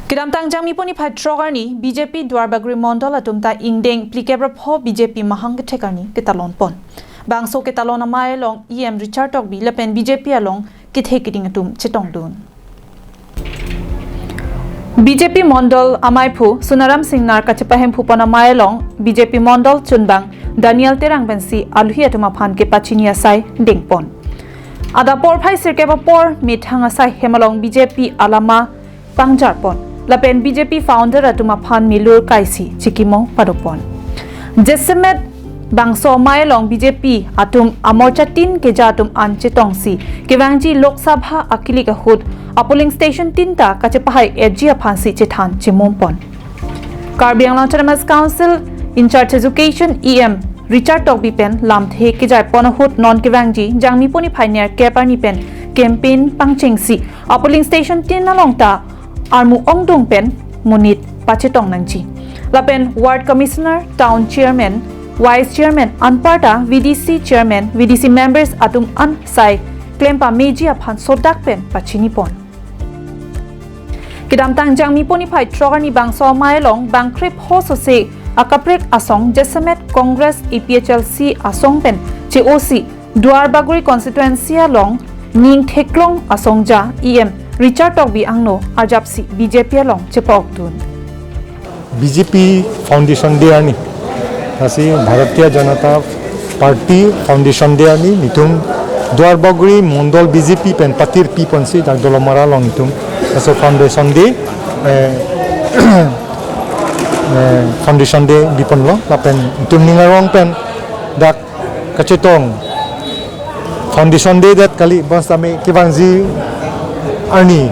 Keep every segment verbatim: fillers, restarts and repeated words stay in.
Kedamtang Jangmi pon niphai throk arni B J P Duarbagori Mondol atum ta ingdeng phlikep ra pho B J P mahang kethek arni ketalon pon. Bangso ketalon amei along E M Richard Tokbi lapen B J P along kethe keding atum chetongdun. B J P Mondol amaiphu Sonaram Singnar kachepahemphu pon amei along B J P Mondol chunbang Daniel Terang pensi alhi atum aphan kepachini asai dengpon. Adap porphai sirkep apor methang asai hem along B J P alama pangjar pon lapen B J P founder atum aphan milur kaisi chikimo padopon. Jasemet bangso amei along B J P atum amorcha tin keja atum an chetongsi kevangji Lok Sabha akilik ahut a polling station tin ta kachepahai etji aphansi chethan chimum pon. Karbi Anglong Autonomous Council in charge education E M Richard Tokbi pen lamthe kejai pon ahut non kevangji Jangmi pon niphai nerkep arni pen campaign pangchengsi a polling station tin along ta armu ongdung pen monit pachetong nangji. Lapen ward commissioner, town chairman, vice chairman anparta V D C chairman, V D C members atum an sai klem pameji aphan sodak pen pachini pon. Kedamtang Jangmi pon niphai throk arni bangso amei along bangkrep ho sose akaprek asong jasemet Congress A P H L C asong pen che-osi Duarbagori constituency along ning theklong asong ja E M Richard Tokbi angno arjapsi B J P along chepa-okdun. B J P Foundation Day arni. Lasi Bharatiya Janata Party Foundation Day arni nelitum Duarbagori Mondol B J P pen patirpi ponsi dak Dolamara along nelitum laso Foundation Day, eh, eh, Foundation Day biponlo lapen nelitum ning arong pen dak kachetong Foundation Day det kali bonsitame kevangji arni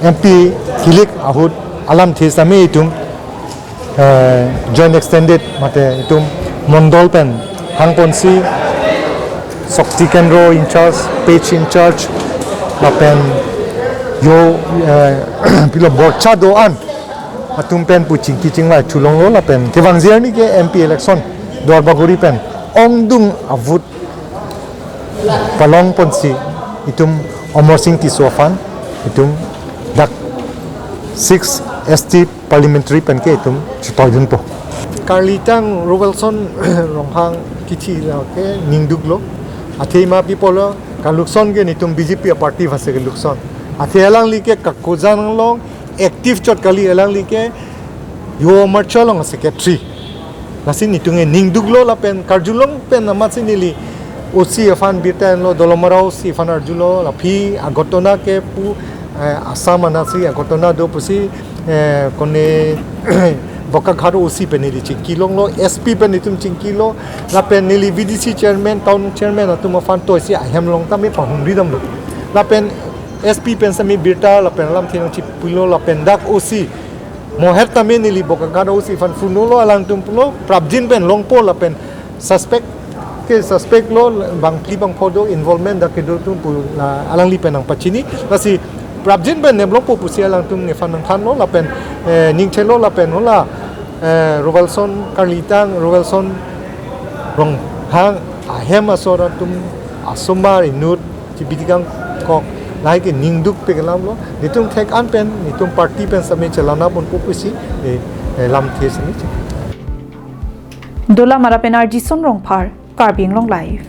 M P kilik ahut alamthe sitame itum, eh, joint extended mate itum Mondol pen hangponsi Shakti Kendro in charge, page in charge lapen yo, eh, pilo borcha do-an atum pen pu chingki chingvai thulonglo lapen kevangji arni ke M P election Duarbagori pen ongdung a-vote palong ponsi itum Amarsing Tisso aphan itum dak six S T parliamentary pen ke itum chetoidunpo. Karlitang Rovelson Ronghang kithi lake ningduklo. Athema pi pulo kalukson ke nelitum B J P a-party vase kelukson. Athe alangli ke Kakojan along active chot kali, alangli ke Yuva Morcha along secretary. Lasi nelitum ke ningduklo lapen karjulong pen amatsi neli O C aphan birta enlo, Dolamara O C aphan arjulo, la aphi a-ghotona ke pu, eh, Assam anatsi a-ghotona do pusi, eh, kone Bokaghat O C pen neli chingkilonglo, S P pen nelitum chingkilo, lapen neli V D C chairman, town chairman atum aphan toisi ahem along tame pahumri damlo. Lapen S P pen sami birta lapen alamthe nangchipulo lapen dak O C moher tame neli Bokaghat O C aphan phone lo, alangtum pulo prapjin pen longpo lapen suspect ke suspect lo, bangphli bangpho do involvement dak kedo atum pu la alangli pen nangpachini. Lasi prapjin pen neplongpo pusi alangtum nephan nangthanlo lapen, eh, ningchelo lapen hala, eh, Rovelson Karlitang, Rovelson Ronghang ahem asor atum asomar inut chibidi kangkok lahai ke ningduk pekelamlo, nelitum thek an pen nelitum party pen sami chelana ponpo pusi, eh, eh, lamthe sami che. Dolamara pen R G Son Rongphar, Karbi Anglong Live.